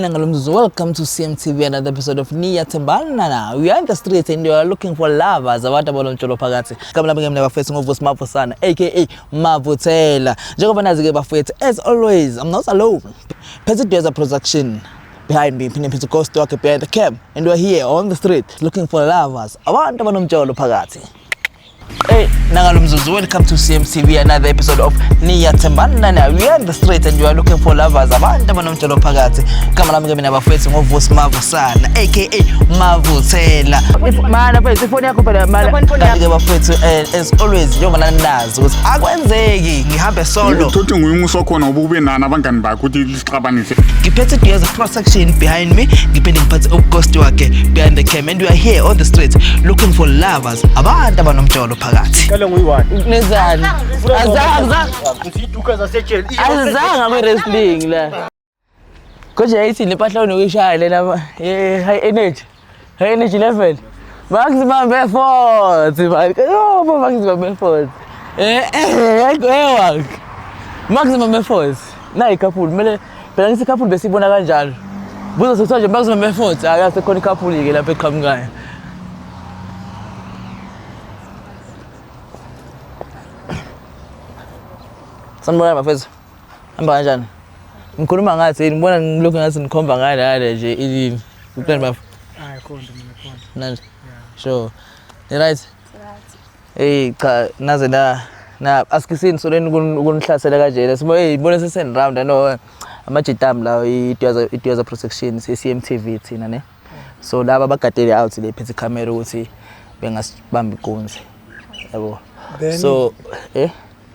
Nangalomzuzu, welcome to CMTV, another episode of Niya Thembana. We are in the streets and we are looking for lovers, abantu abalomjolo phakathi. Igama lami ngimna bafethu ngoVusi Mavusana, aka Mavuthela. Njengoba nazi ke bafethu, as always, I'm not alone. Phethe Dweza Production behind me, phinde phethe Ghost wakhe behind the cam, and we're here on the street looking for lovers, abantu abanomjolo phakathi. Hey, Nangalomzuzu, welcome to CMTV, another episode of Niya Thembana. We are in the street and we are looking for lovers, abantu abanomjolo phakathi. Igama lami ke mina bafethu ngoVusi Mavusana, aka Mavuthela. Mana mfethu, ifoni yakho phela mana. Kanti ke bafethu, as always, njengoba nanazi ukuthi akwenzeki ngihambe solo. Uthi nguye umusi wakhona ngoba ube nani abangani bakhe ukuthi lisixabanise. Ngiphethe Dweza Production behind me, ngiphinde ngiphathe uGhost wakhe behind the cam, and we are here on the street looking for lovers, abantu abanomjolo phakathi. Qale nguyi-one. Nenzani? Azange Ngiziduka zasejele. azange kwi-wrestling la. Konje yayithini impahla onokuyishaya lena high energy. High energy level. Maximum effort, man. Oh, maximum effort. Eh, maximum effort. Nayi couple kumele phela ngithi couple besibona kanjalo. Buza sekuthiwa nje maximum effort, akaze khona i-couple ke lapha eqhamukayo. Sanibona bafethu. Hamba kanjani? Ngikhuluma ngathi yini ngibona ngilokhu ngathi nikhomba ngale nje ilimi. Kuqani bafo? Hayi khona mina khona. Mnandi. Sure. Ni right? Hey cha naze na na asikisini soleni ukunihlasela kanjena. Sibo hey ibona sesen round I know amajitamu lawo iDwaza Protection CMTV thina ne. So laba bagadele out le phethe camera ukuthi bengasibamba inkunzi. Yabo. Then So eh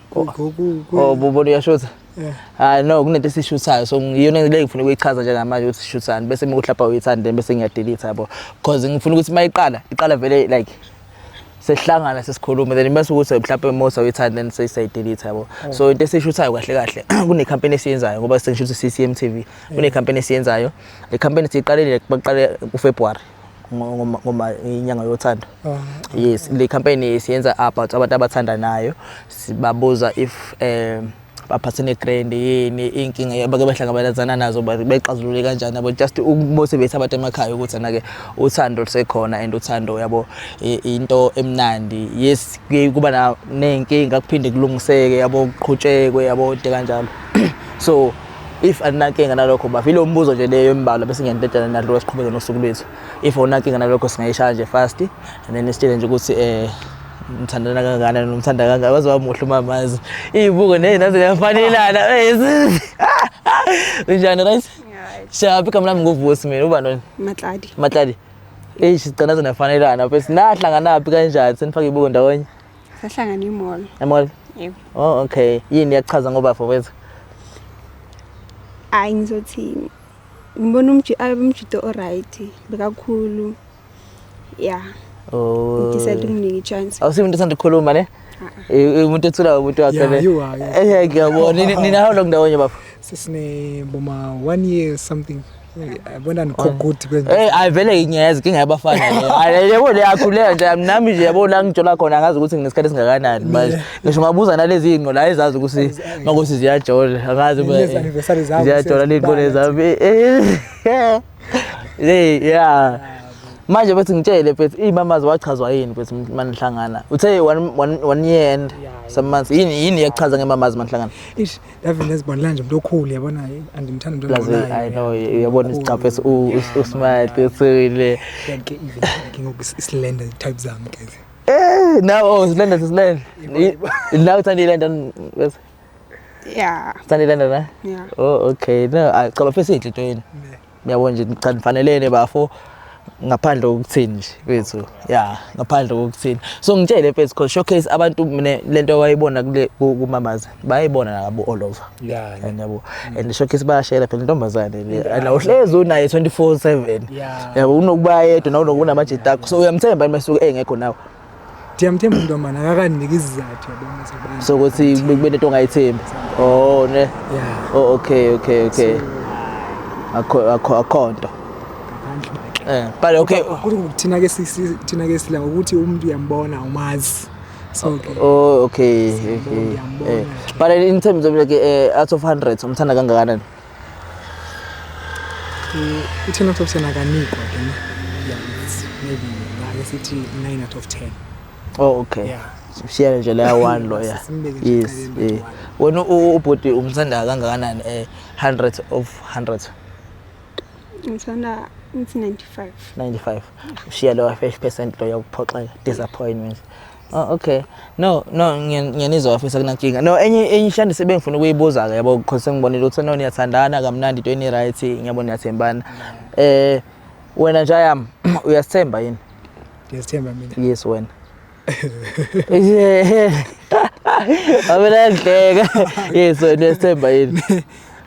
ku ku ku oh bubona uyashutha. Yeah. Hayi no kunento esishuthayo so iyona le ngifuna ukuyichaza njengamanje ukuthi sishuthani bese mekuhlapha uyithanda then bese ngiyadelete yabo because ngifuna ukuthi mayiqala iqala vele like sehlangana sesikhuluma then bese ukuthi mhlawumbe mosa uyithanda then sesiyayidelete yabo. So into esishuthayo kahle kahle kune campaign esiyenzayo ngoba sengisho ukuthi CCMTV kune campaign esiyenzayo. Le campaign siyiqalile baqale kuFebruary ngoma inyanga yothando. Yes, le campaign siyenza about abantu abathandanayo, sibabuza if baphathene grand yini inkinga abake bahlangabezana nazo bexazulule kanjani yabo, just ukumotivate abantu emakhaya ukuthi ana-ke uthando lusekhona and uthando yabo into emnandi. Yes, kuye kuba ney'nkinga kuphinde kulungiseke yabo, kuqhutshekwe yabo into kanjalo. So if aninankinga nalokho bafo, ilo mbuzo nje leyo embalwa bese ngiyanidedela nalo siqhubeke nosuku lwethu. If awunankinga nalokho singayishaya nje fast and then sitshele nje ukuthi ngithandana kangakanani nomthanda kangaka waze wamuhle umamazi iy'buko ne naze yafanelana. Unjani, right? Shaphi igama lami nguVusi mina, uba noni? Matladi. Matladi. Eish sicela naze nafanelana bese nahlanganaphi kanjani senifake ibuko ndawonye? Sahlangana e-mall. E-mall? Yebo. Oh okay. Yini yakuchaza ngoba fowethu? Hayi ngizothi ngibona umjido o-right bekakhulu. Yeah. Oh. Ngidecide ukumnika i-chance. Awusiyo umuntu othanda ukukhuluma ne? Umuntu ethula umuntu wakhe Yeah, ne? you are, yeah. Eh ngiyabona. Nina how long ndawonye bafo? Sesine boma 1 year something. Yabona nikho good kwenza. Eh ayi vele ngiyazi inkinga yabafana le. Hayi yabo le akhuleka nje nami nje yabo la ngijola khona angazi ukuthi nginesikhathi esingakanani manje. Ngisho ngabuza nalezi ingqo la ezazi ukuthi makuthi ziyajola angazi Lezi anniversary zabo ziyajola ley'nqola zami. Hey yeah. Manje bethi ngitshele bethi iy'mamazi wachazwa yini bethi manihlangana. Uthe one year and some months. Yini yakuchaza ngemamazi manihlangana? Ish, David nezibonela nje umuntu okhulu yabona andimthanda umuntu Plus ongqolayo. I know uyabona isicaphe usmart usile. Then ke even ke ngoku islender type zami ke. Eh now oh slender slender. Now uthanda ilenda bese Yeah. uthanda ilenda na? Yeah. Oh okay. No, cha bafisa inhle into yini. Yabo nje cha nifanelene bafo ngaphandle kokuthini nje kwethu. Yeah, ngaphandle kokuthini. So ngitshele mfethu cause showcase abantu mina lento wayibona kule kumamazi bayayibona nabo all over. Yeah. And yabo and showcase bayashare phela intombazane le. And awuhlezi unaye 24/7. Yeah. Yabo unokuba yedwa nawe unokunamajita akho. So uyamthemba masuke engekho nawe. Ndiyamthemba umuntu wamana akakaniki isizathu yabona sokuba. So ukuthi kube nento ongayithembi. Oh ne. Yeah. Oh okay okay okay. Akho akho akhonto. Ngaphandle bakhe. But okay. Kuthi thina ke thina ke sila ngokuthi umuntu uyambona umazi. So ke Oh okay okay. Ngiyambona ke. But in terms of like out of 100 umthanda kangakanani? U-10 out of 10 akanikwa ke ne. Yeah, it's maybe ngake sithi 9 out of 10. Oh, okay. Yeah. Shiyane nje leya one lo ya. Simbeke nje Yes. eceleni Eh. Wena ubhuti umthanda kangakanani 100 of 100? Ngithanda ngithi 95. 95. Ushiya lo 5% lo yokuphoxeka, disappointment. Oh, okay. No, no, ngiyanizwa wafisa kunankinga. No, enye ishandi sebengifuna ukuyibuza ke yabo because sengibonile ukuthi no niyathandana kamnandi into eni right, ngiyabona niyathembana. Wena nje yami uyasithemba yini? Ngiyazithemba mina. Yes wena. Yeah. Abela nghleka. Yes wena uyasithemba yini?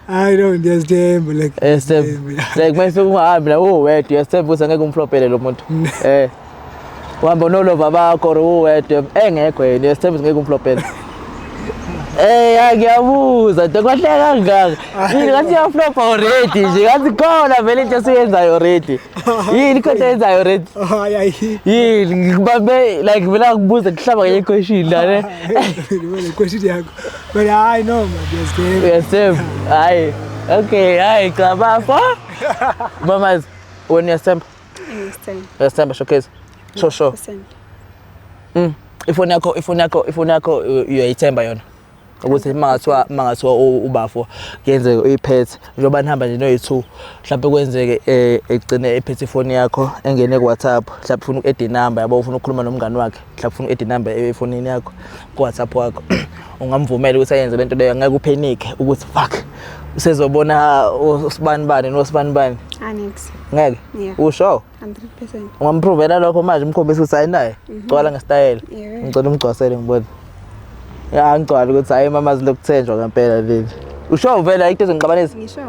I don't, ngiyazithemba like. Uyasithemba. Yeah. Like mase ungahambi la uwedwa uyasithemba ukuthi angeke umflopele lo muntu. Uhamba nolova bakho or uwedwa engekho yena uyasithemba ukuthi ngeke umflopele. Ngiyabuza nto kwahleka kangaka. Yini ngathi uyaflopa already nje ngathi khona vele into esiyenzayo already. Yini khona eyenzayo already? Hayi hayi. Yini ngikubambe like vele ngikubuza kuhlaba ngenye question la ne. Le question yakho. But hayi no man, ngiyazithemba. Uyasithemba? Hayi. Okay, hayi cha bafo. Mamazi, wena uyasithemba? Ngiyazithemba. Uyasithemba showcase. Sho sho. Percent. Ifoni yakho uyayithemba yona. Ukuthi mangathiwa ubafo kuyenzeke uyiphethe njengoba nihamba nje noyi-2 mhlawumbe kwenzeke egcine ephethe ifoni yakho engene ku-WhatsApp, mhlawumbe ufuna uku-add inamba yabo, ufuna ukukhuluma nomngani wakhe, mhlawumbe ufuna uku-add inamba efonini yakho ku-WhatsApp wakho, ungamvumela ukuthi ayenze lento leyo, angeke uphenike ukuthi fuck usezobona usibani bani nosibani bani. Annex. Ngeke? Yeah. Usho? 100%. Ungamprovela lokho manje umkhombise ukuthi hayi naye gcwala ngesitayela. Yeah. Ngicela umgcwasele ngibone. Ya ngigcwala ukuthi hayi mama zilokuthenjwa ngempela leli. Usho vele ayikho ezongixabanisa? Ngisho.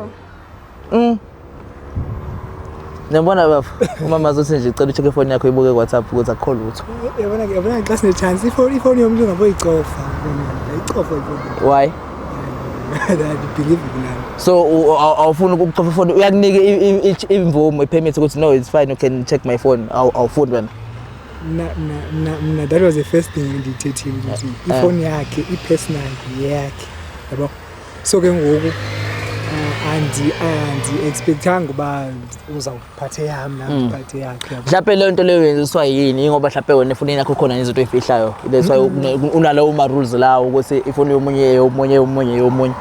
Niyabona bafo, umama uzothi nje cela ucheck ifoni yakho ibuke ku WhatsApp ukuthi akukho lutho. Yabona xa sine chance ifoni yomuntu ungaboyicofa. Ayicofa ifoni. Why? I believe kunami. So awufuni ukucofa ifoni, uyakunika imvumo ipermit ukuthi no it's fine you can check my phone. Awufuni wena. Na that was the first thing ndiyithethile ukuthi ifoni yakhe i-personal yakhe. Yabo. So ke ngoku andi-expectanga uba uzawuphathe yami nami ngiphathe yakhe. Yabo. Mhlawumbe leyo nto leyo yenziswa yini? Ngoba mhlawumbe wena efonini yakho khona izinto oyifihlayo. That's why unalawo ma rules lawo ukuthi ifoni yomunye yomunye yomunye yomunye.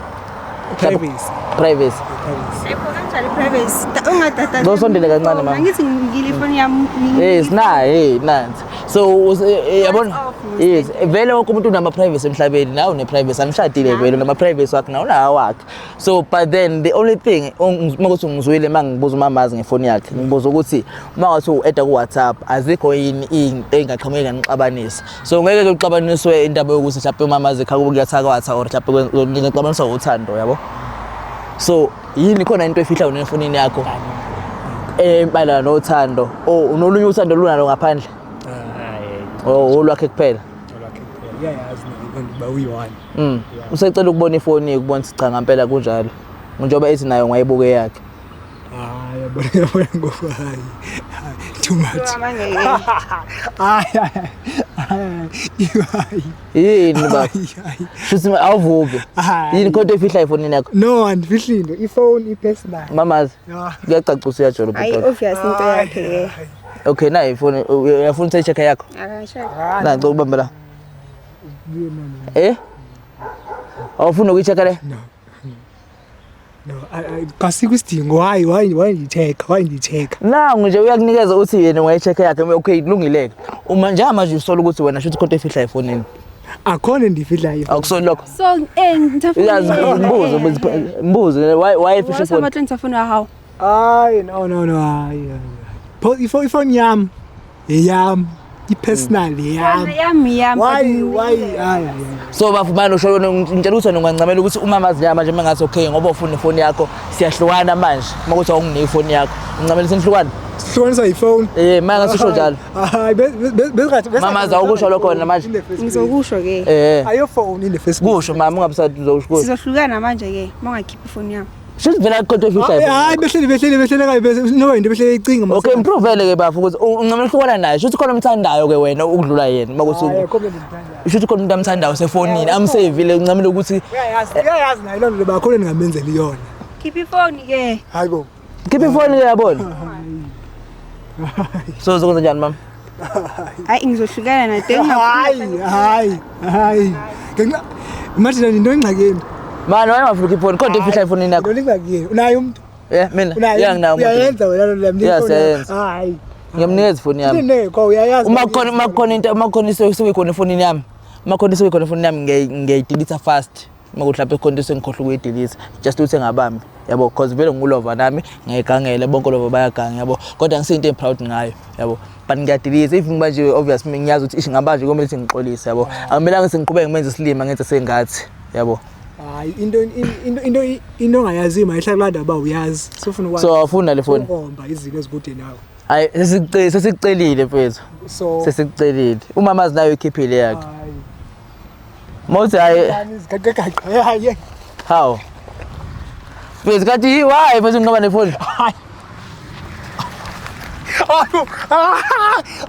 Privacy. Privacy. Privacy. Yebo kanjani privacy? Ungadada. Ngosondele kancane mama. Angithi ngile ifoni yami. Yes, na hey nansi. So yabona yes, vele wonke umuntu unama privacy emhlabeni, nawe une privacy, anishadile vele unama privacy wakhe nawe unawo wakhe. So but then the only thing makuthi ngizwile mangibuza umamazi ngefoni yakhe, ngibuza ukuthi mangathi u-add ku WhatsApp azikho yini engaqhamuki nganixabanisa. So ngeke kuxabaniswe indaba yokuthi mhlawumbe umamazi ekhaya kuyathakatha or mhlawumbe ngingaxabaniswa uthando yabo. So yini khona into efihla wena efonini yakho? Mayelana nothando. Oh, unolunye uthando olunalo ngaphandle? Hayi. Oh, olwakhe kuphela. Olwakhe kuphela. Uyayazi naye uba uyi-one. Usecela ukubona ifoni ukubona ukuthi cha ngempela kunjalo. Njengoba ethi nayo ngayibuke yakhe. Hayi, yabona ngoba hayi. Too much. Hayi hayi. Hayi. Yini ba? Hayi. Shuthi awuvuki. Hayi. Yini kodwa efihla efonini yakho? No, andifihli into. Ifoni i-personal. Mamazi. Yeah. Kuyacaca usiyajola Hayi ubhuti. obvious into yakhe ke. Okay, nayi ifoni uyafuna ukuthi check yakho? Akashaka. Na ngicela ukubamba la. Eh? Awufuni ukuyichecka le? No. No, kasikho isidingo. Why ndiyitheka? Why ndiyitheka? Nangu nje uyakunikeza uthi yena ungayichecka yakhe. Okay, kulungile-ke. Uma njengamanje usola ukuthi wena shuthi khona efihla efonini. Akhona endiyifihlayo. Akusoli lokho. So ngithafuna. Uyazi mbuzo mbuzo why efihla ifoni? Wathi ngithafuna ya hao. Hayi, no no no, hayi. Ifoni yami. Yeyami. I-personal yeyami. Yami yami. Why hayi. So bafumana usho wena ngitshela ukuthi wena ungancamela ukuthi umama azinyama nje mangathi okay ngoba ufuna ifoni yakho siyahlukana manje makuthi awunginike ifoni yakho uncamela senihlukana. Sihlukaniswa yifoni. Manje ngasisho njalo. Hayi besingathi Mama, awukusho lokho wena manje? Ngizokusho ke. Ayo phone in the first place. Kusho mama ungabisathi uzokusho. Sizohlukana manje ke mangakhipha ifoni yami. Shuthi vele akukho into efihlayo. Hayi behleli kayi noba into behleli icinga. Okay, improvele ke bafo ukuthi uncamela uhlukana naye. Shuthi khona umthandayo ke wena ukudlula yena makuthi Hayi akho ndimthandayo. shuthi khona umuntu amthandayo sefonini amsavile uncamela ukuthi Uyayazi naye loo nto bakhona ningamenzeli yona. Khipha ifoni ke. Hayi bo. Khipha ifoni ke yabona. So uzokwenza njani mama? Hayi ngizohlukana naye. Hayi, hayi, hayi. Ngenxa imagine into engxakeni. Mani why ungafuni ukhipha ifoni? Kodwa ifihla efonini yakho. Into engxakeni. Unayo umuntu? Yeah, mina. Unayo. Yeah, nginayo umuntu. Uyayenza wena lo lamni. Yeah, siyayenza. Hayi. Ngiyamnikeza ifoni yami. Ine kwa uyayazi. Uma kukhona into, uma kukhona isuke efonini yami. Uma khona isuke khona efonini yami ngiyayidelete fast. Uma kuthi lapho khona into sengikhohlwa ukuyidelete, just ukuthi engabambi. Yabo, because vele ngulova nami, ngiyayigangela bonke lova bayaganga yabo. Kodwa ngisiyinto engiproud ngayo, yabo. But ngiyadelete if ngiba nje obvious ngiyazi ukuthi ish ngaba nje kumele ukuthi ngixolise yabo. Akumelanga ukuthi ngiqhubeke ngimenze isilima ngenze sengathi, yabo. Hayi into ongayaziyo mayihlala kulaa ndaba uyazi. Sofuna ukwazi. So awufuni le phone. Ukomba izinto ezikude nawe. Hayi sesikucelile mfethu. So Sesikucelile. Umama azinayo ikhiphile yakhe. hayi. Mawuthi hayi Yani zigaqegaqa. Hayi. how? Mfethu kanti why mfethu nginqaba nefoni? Hayi.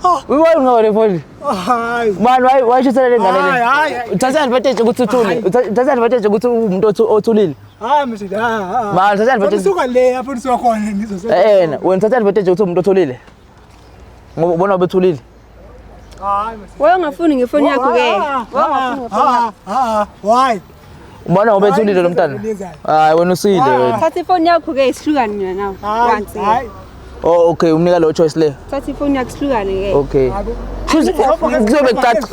Oh, Why unqaba nefoni? hayi. Man why shuthela le ngane Hayi, le? hayi. Uthatha advantage ukuthi uthule. Uthatha advantage ukuthi umuntu othulile. Hayi msidi. Ha. Man uthatha advantage. Suka le apho nisuka khona nizo. Eh wena uthatha advantage ukuthi umuntu othulile. Ngoba ubona ubethulile. Hayi msidi. Why ungafuni ngefoni yakho ke? Ha. Why? Ubona ngoba ethulile lo mntana. Hayi wena usile wena. Thatha ifoni yakho ke sihlukane mina nawe. Hayi. Once. Hayi. Oh okay umnika lo choice le. Thatha ifoni yakho sihlukane ke. Okay. Kuzobe kucaca.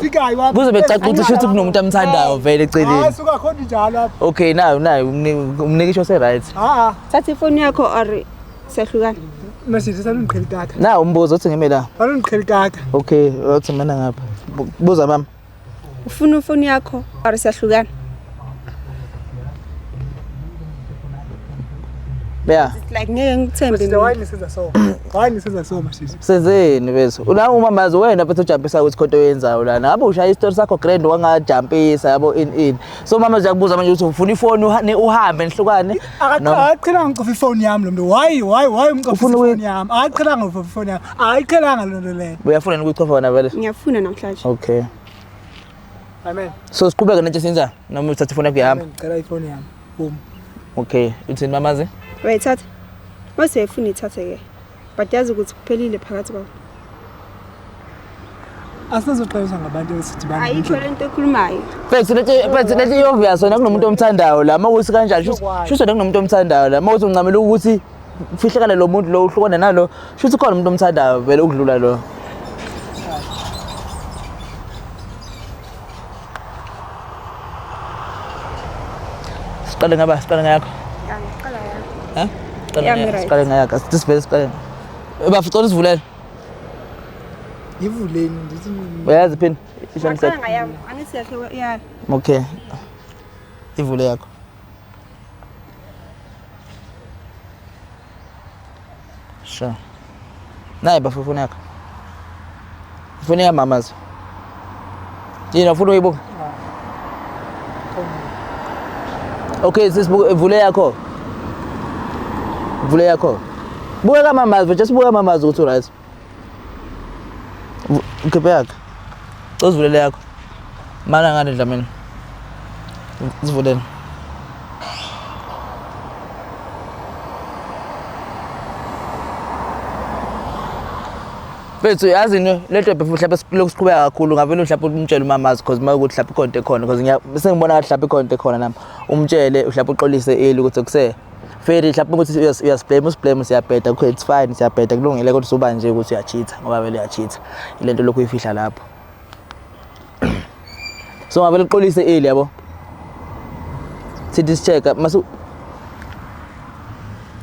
Kuzobe kucaca ukuthi shuthi kunomuntu amthandayo vele eceleni. Hayi suka khona njalo apho. Okay nayo umnika isho se right. Ha. Thatha ifoni yakho or siyahlukana. Msidi sanungiqhela ikaka. Nawu umbuzo uthi ngime la. Sanungiqhela ikaka. Okay, uthi mina ngapha. Buza mama. Ufuna ifoni yakho or siyahlukana. Yeah. It's like ngeke ngikuthembe. Msidi mina. why nisenza so? Why nisenza so msidi? Senzeni bethu? Una umamazi wena phethe ujampisa ukuthi khonto oyenzayo lana. Ngabe ushaya isitori sakho grand wangajampisa yabo in. So mama uyakubuza manje ukuthi ufuna ifoni uhambe nihlukane. Noma Akaqhelanga ucofa ifoni yami lo muntu. Why umcofa Ufuna ifoni yami? Akaqhelanga ucofa ifoni yami. Ayiqhelanga lo nto leyo. uyafuna yini ukuyichofa wena vele? Ngiyafuna namhlanje. Okay. Amen. So siqhubeke nento esiyenzayo noma uthatha ifoni yakho uyahamba. Amen. Ngicela ifoni yami. Boom. Okay, uthini mamazi? Uyayithatha? Mase uyayifuna ithathe ke. But yazi ukuthi kuphelile phakathi kwabo. Asizoxoxa ngabantu esidibana. Ayikho lento ekhulumayo. Mfethu lento i-obvious wena kunomuntu omthandayo la mawukuthi kanjani shuthi wena kunomuntu omthandayo la mawukuthi uncamela ukuthi ufihlekale lo muntu lo uhlukane nalo shuthi khona umuntu omthandayo vele ukudlula lo. Siqale ngaba siqale ngayakho. Ya ngiqala yami. Ha? Siqale Yami ngayakho. right. Siqale ngayakho. Sisivele siqale. Bafuna usivulele. Ivuleni ndithi Uyazi phini? Isho Ngaqala ngayami. Angithi yakhe ya. Okay. Ivule yakho. Sure. Nayi bafuna ifoni yakho. Ifoni yamamazi. Yini ufuna uyibuka? Okay, sisibuke vule yakho. Vule yakho. Buka kamamazi, just buka kamamazi ukuthi right. Ukhiphe yakho. Uzivulele yakho. Mana ngane Dlamini. Zivulele. Mfethu yazi ni lento mhlawumbe lokhu siqhubeka kakhulu ngavele mhlawumbe umtshele umamazi because uma ukuthi mhlawumbe ikhonto ekhona because sengibona ngathi mhlawumbe ikhonto ekhona nami umtshele mhlawumbe uxolise eli ukuthi kuse Feri mhlawumbe ukuthi uyasiblame usiblame siyabheda okay it's fine siyabheda kulungile kodwa usuba nje ukuthi uyacheat ngoba vele uyacheat ilento lokhu uyifihla lapho so ngavele uxolise eli yabo sithi sicheck masu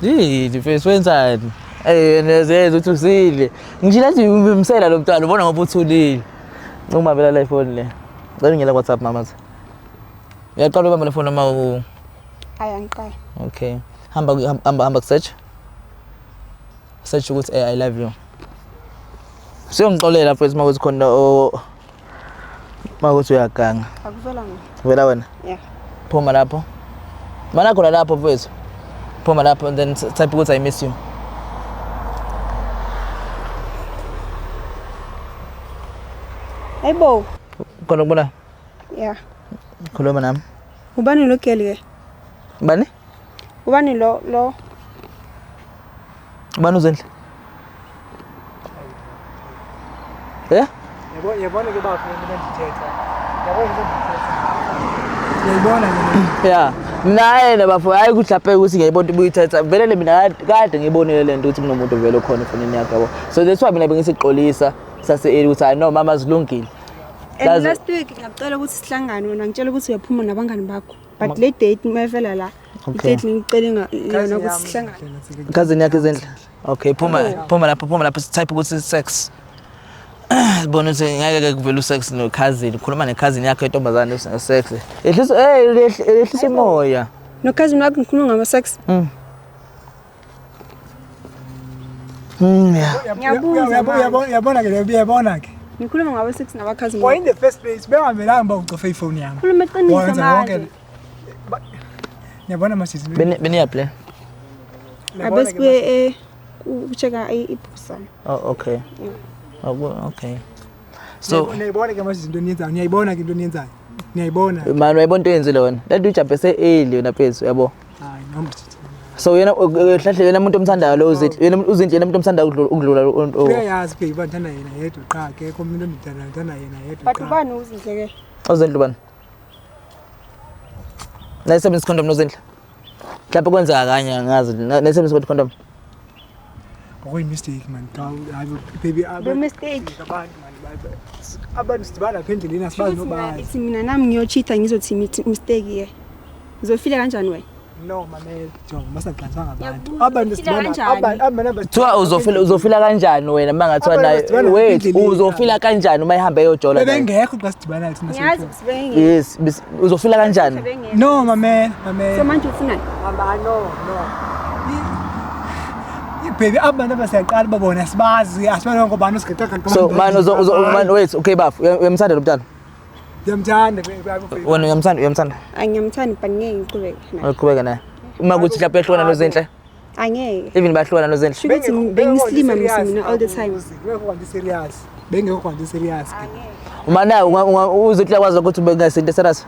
yini mfethu wenzani Eh nezeze uthi usile. Ngisho lathi umsela lo mntwana ubona ngoba uthulile. Uma vela la ifoni le. Ngicela ungena WhatsApp mama. Uyaqala ubamba le phone noma u Hayi angiqala. Okay. Hamba hamba hamba ku search. Search ukuthi I love you. Siyongixolela mfethu uma kuthi khona o uma kuthi uyaganga. Akuvela mina. Vela wena. Yeah. Phuma lapho. Mana khona lapho mfethu. Phuma lapho and then type ukuthi I miss you. Hayibo. Khona kubona Yeah. khuluma nami. Ubani lo girl ke? Bani? Ubani lo lo? Ubani uZindle? Yeah? Yabo, yabona ke bafo into endithetha. Yabona into endithetha. Uyayibona ke. Yeah. Naye nabafo hayi ukuthi lapha ukuthi ngiyayibona into ubuyithetha. Vele le mina kade ngiyibonile le nto ukuthi kunomuntu vele okhona efonini yakho yabo. So that's why mina bengisixolisa sase early ukuthi hayi no mama zilungile. And Yazi- last week ngiyacela ukuthi sihlangane, wena ngitshela ukuthi uyaphuma nabangani bakho. But le date mayivela la, Okay. i-date ngicele yona ukuthi sihlangane. Cousin yakhe Zindle. Okay, phuma phuma lapho, phuma lapho, type ukuthi sex. Sibona ukuthi ngeke ke kuvele usex no cousin, khuluma ne cousin yakho yentombazane sex. Ehlisa hey ehlisa umoya. No cousin wakho ngikhuluma ngama sex. Yeah. Ngiyabuza Yabo, yabona ke, uyabona ke. Ngikhuluma ngabo sex naba cousin. Why in the first place bengamelanga uba ucofe ifoni yami? Khuluma iqiniso Wenza konke. manje. Niyabona manje. Beni beni play. Abesibuye eh ukucheka ibhusa. Oh okay. Oh okay. So niyayibona ke manje izinto eniyenzayo. Niyayibona ke into eniyenzayo. Niyayibona. Man uyayibona into eyenzile wena. Lento ujabhe se early wena phezu yabo. Hayi noma sithi. So yena hlahle yena umuntu omthandayo lo uZindle. Yena uZindle yena umuntu omthandayo ukudlula Uyayazi ke uba ndithanda yena yedwa qha ke akekho umuntu endimthandayo, ndithanda yena yedwa But qha. ubani uZindle ke? uZindle ubani? Nayisebenzisa condom noZindle. Mhlawumbe kwenzeka kanye angazi. Nayisebenzisa condom. Kwakuyi-mistake man. Xa hayi baby Be mistake. Abantu man abantu sidibana apha endleleni asibazi nobazi. Ithi mina nami ngiyocheata ngizothi mistake ke. Uzofila kanjani wena? No mamela, jonga masingaqanisanga abantu. Ngiyakubuza, Abantu uzofila sidibana kanjani? abantu abantu Kuthiwa uzofila kanjani wena uma ngathiwa Abantu naye basidibana wait endleleni. uzofila kanjani uma ihambe eyojola naye? Bebengekho xa sidibana thina. Ngiyazi soyi-two. ukuthi bengekho. Yes, uzofila kanjani? Bengekho. No mamela, mamela. So manje ufunani? Mama no no. Baby abantu abasiyaqala babona sibazi asibazi ngobani usigeqa. So man uzo uzo man wait okay baf uyamthanda lo mntana? Ngiyamthanda baby. Wena uyamthanda uyamthanda? Angiyamthandi but ngeke ngiqhubeke naye. Uqhubeka naye. Uma kuthi mhlawumbe uyahlukana noZinhle, Angeke. even bayahlukana noZinhle. Sho ukuthi bengisilima mina all the time. Bengekho kwanto serious. Bengekho kwanto serious. Uma naye uZinhle akwazi ukuthi bengasinto serious.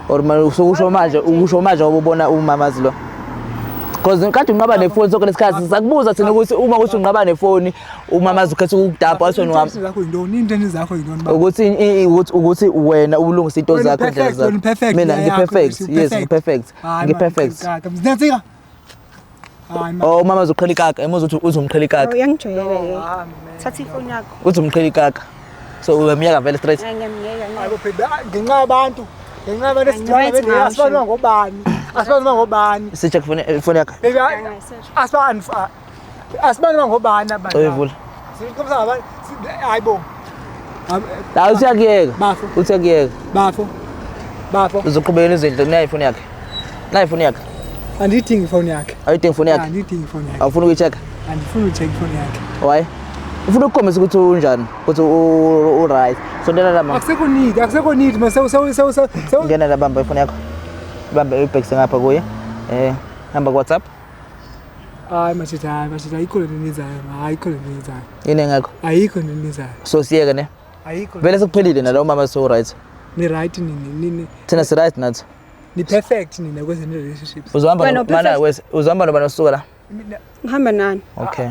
Or man usukusho manje ukusho manje ngoba ubona umamazi lo. Because kade unqaba nefoni sonke lesikhathi sakubuza thina ukuthi uma kuthi unqaba nefoni umamazi ukhetha ukukudabha wathi wena Into zakho yintoni? Into zakho yintoni? Baba? ukuthi ukuthi wena ulungisa into Wena zakho perfect, indlela zakho. wena perfect, Mina yeah, yakho, ngi-perfect you yes perfect. ngi-perfect Hayi, man, ngi-perfect. kaka. Nantsika. Hayi man. Oh umama uzoqhela ikaka emuza ukuthi uzomqhela ikaka Uyangijwayela ke. Hayi, man. Thatha ifoni yakho. uzomqhela ikaka so uyamyeka vele straight. Ngiyamyeka ngeke. Hayi bo baby, ngenxa yabantu. Ngenxa yabantu esidibana Angithi endleleni ngasho. asibazi noma ngobani. Asibazi noma ngobani. Si-check ifoni yakhe. Baby, Angayisearch. asibazi asibazi noma ngobani abantu. Uyivula. Siqhubisa ngabantu. Hayi bo. La usiyakuyeka. Bafo. Usiyakuyeka. Bafo. Bafo. Uzoqhubekela izindlu nayi ifoni yakhe. Nayi ifoni yakhe. Andiyidingi ifoni yakhe. Awuyidingi ifoni yakhe. Andiyidingi ifoni yakhe. Awufuni ukuyi-check-a? Andifuni ucheck ifoni yakhe. Why? Ufuna ukukhombisa ukuthi unjani, ukuthi u-right. Sondela la mama. Akusekho need, akusekho need ma sewu sewu sewu sewu. Ngena la bamba ifoni yakho. Bamba uyibhekise ngapha kuye. Hamba ku WhatsApp. Hayi mashitha, hayi mashitha, ayikho lento eniyenzayo, ayikho lento eniyenzayo. Yini engekho? Ayikho lento eniyenzayo. So siyeke ne. Ayikho. Vele sekuphelile nalo mama so right. Ni right nini nini. Thina si right nathi. Ni perfect nina kwezenu relationships. Uzohamba Wena no mana uperfect. wes uzohamba nobani usuka la. Ngihamba nani? Okay.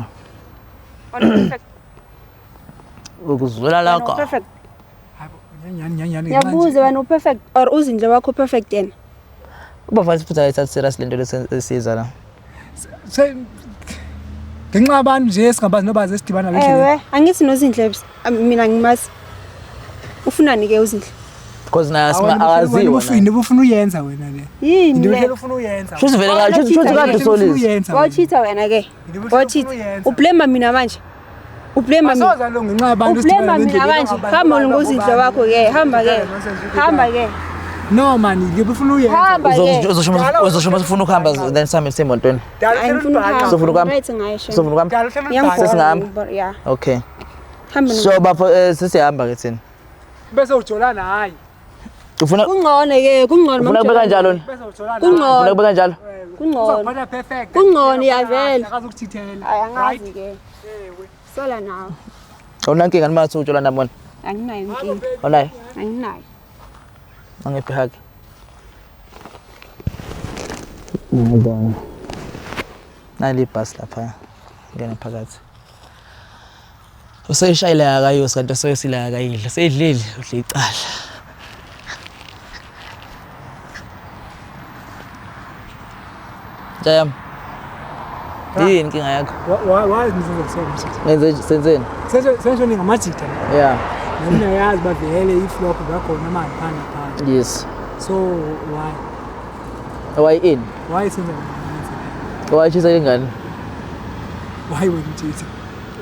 Wena perfect. Ukuzwela Wena lakho. perfect. Hayi bo, nyani nyani nyani. Ngiyabuza wena uperfect or uZindle wakho perfect yena? Ubafana futhi ayithatha serious lento lesiza la. Se ngenxa yabantu nje singabazi nobazi esidibana nabo endleleni. Ewe, angithi noZindle mina ngimazi. Ufunani ke uZindle? Because na Wena akaziwa. ubufuna ubufuna uyenza wena le. Yini Into le? ohleli ufuna uyenza. Shuthi vele ka shuthi shuthi kade usolisa. uyenza. wena. Wawucheata wena ke. Into ohleli Wawucheata. ufuna uyenza. Ublame mina manje. Ublame mina. Asoze lo ngenxa yabantu Ublame mina manje. Hamba ngoZindle wakho ke. Hamba ke. Hamba ke. No man, ngibufuna uyenza. Hamba ke. Uzoshuma ufuna ukuhamba then sami semotweni. Angifuni ukuhamba. Sofuna ukuhamba? Right ngayo shem. Sofuna ukuhamba? Ngiyangibora, Sesingahamba? ngiyangibora, Yeah. Okay. Hamba So bafo sesihamba ke thina. Bese ujola naye. Ufuna Kungcono ke, kungcono ufuna kube kanjalo? ni? Bese ujola naye. Kungcono. Ufuna kube kanjalo? Kungcono. Uzakuphatha perfect. Kungcono, iyavela. Akazi ukuthithela. Hayi angazi ke. Sola nawe. Awunankinga noma ngathi ujola nami wena? Anginayo inkinga. Awunayo? Anginayo. Angiphi hug. Nali ibhasi lapha. Ngena phakathi. Useyishayile akayusi kanti useyosile akayidla. Seyidlile udla icala. Jayam. Yini inkinga yakho? Why nisenza so msithu? Ngenze senzeni? Senze ningamajita. Yeah. Nami nayazi bavele iflop bakhona manje phana phana. Yes. So why? Why in? Why senza Why chisa ingane? Why wena uchitha?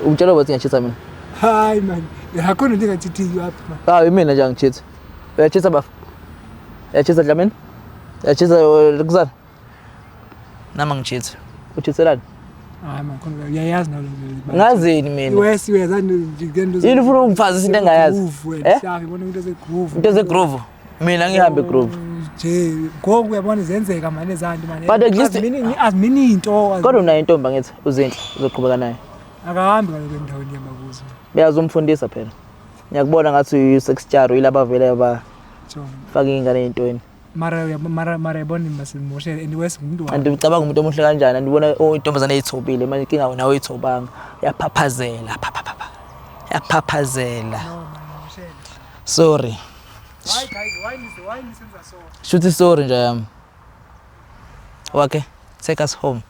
Utshela ukuthi ngiyachitha mina. Hayi man, akho nto ingachithiyo apha man. Hayi mina nje angichithi. Uyachitha bafa. Uyachitha Dlamini? Uyachitha kuzana? Nami angichithi. Uchithelani? Hayi man, khona uyayazi nawe le nto. Ngazini mina? Wes uyazazi into Yini ufuna ungifazisa into engayazi? Groove Eh? wena, ibona into ze-groove. Into ze-groove. Mina ngihambe groove. Nje ngoku uyabona ziyenzeka mane ezanto mane. But at least- Azimini into. Kodwa unayo intombi angithi uZinhle uzoqhubeka naye. Akahambi kaloku endaweni ehamba kuzo. Uyazumfundisa phela. Ngiyakubona ngathi uyi-sex jar yilaba vele Jonga. bafaka iy'ngane ey'ntweni. Mara mara mara yabona masimoshele and wes ngumuntu And ucabanga umuntu omuhle kanjani and ubona oh intombazane eyithobile manje inkinga wena awuyithobanga. Uyaphaphazela, phaphapha. Uyaphaphazela. Sorry. Why guys, why why nisenza so? Shuthi sorry nje yami. Okay, take us home.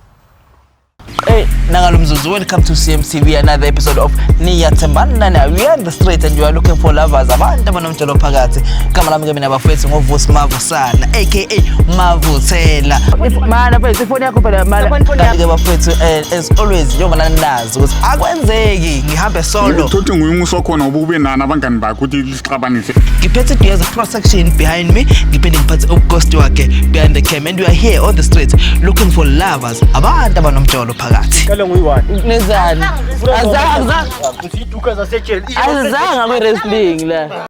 Hey, nangalo mzuzu, welcome to CMTV, another episode of Niyathembana. We are in the street and you are looking for lovers. Abantu abanomjolo phakathi. Igama lami ke mina bafethu ngoVusi Mavusana, aka Mavuthela. Mana mfethu, ifoni yakho phela mana. Kanti ke bafethu, as always njengoba nanazi ukuthi akwenzeki ngihambe solo. Uthothi nguye umusi wakhona ngoba ube nani abangani bakhe ukuthi lisixabanise. Ngiphethe Duyaza Protection behind me, ngiphinde ngiphathe uGhost wakhe behind the cam, and we are here on the street looking for lovers. Abantu abanomjolo phakathi. Qale nguyi-one. Nenzani? Azange Iziduka zasejele. azange kwi-wrestling la.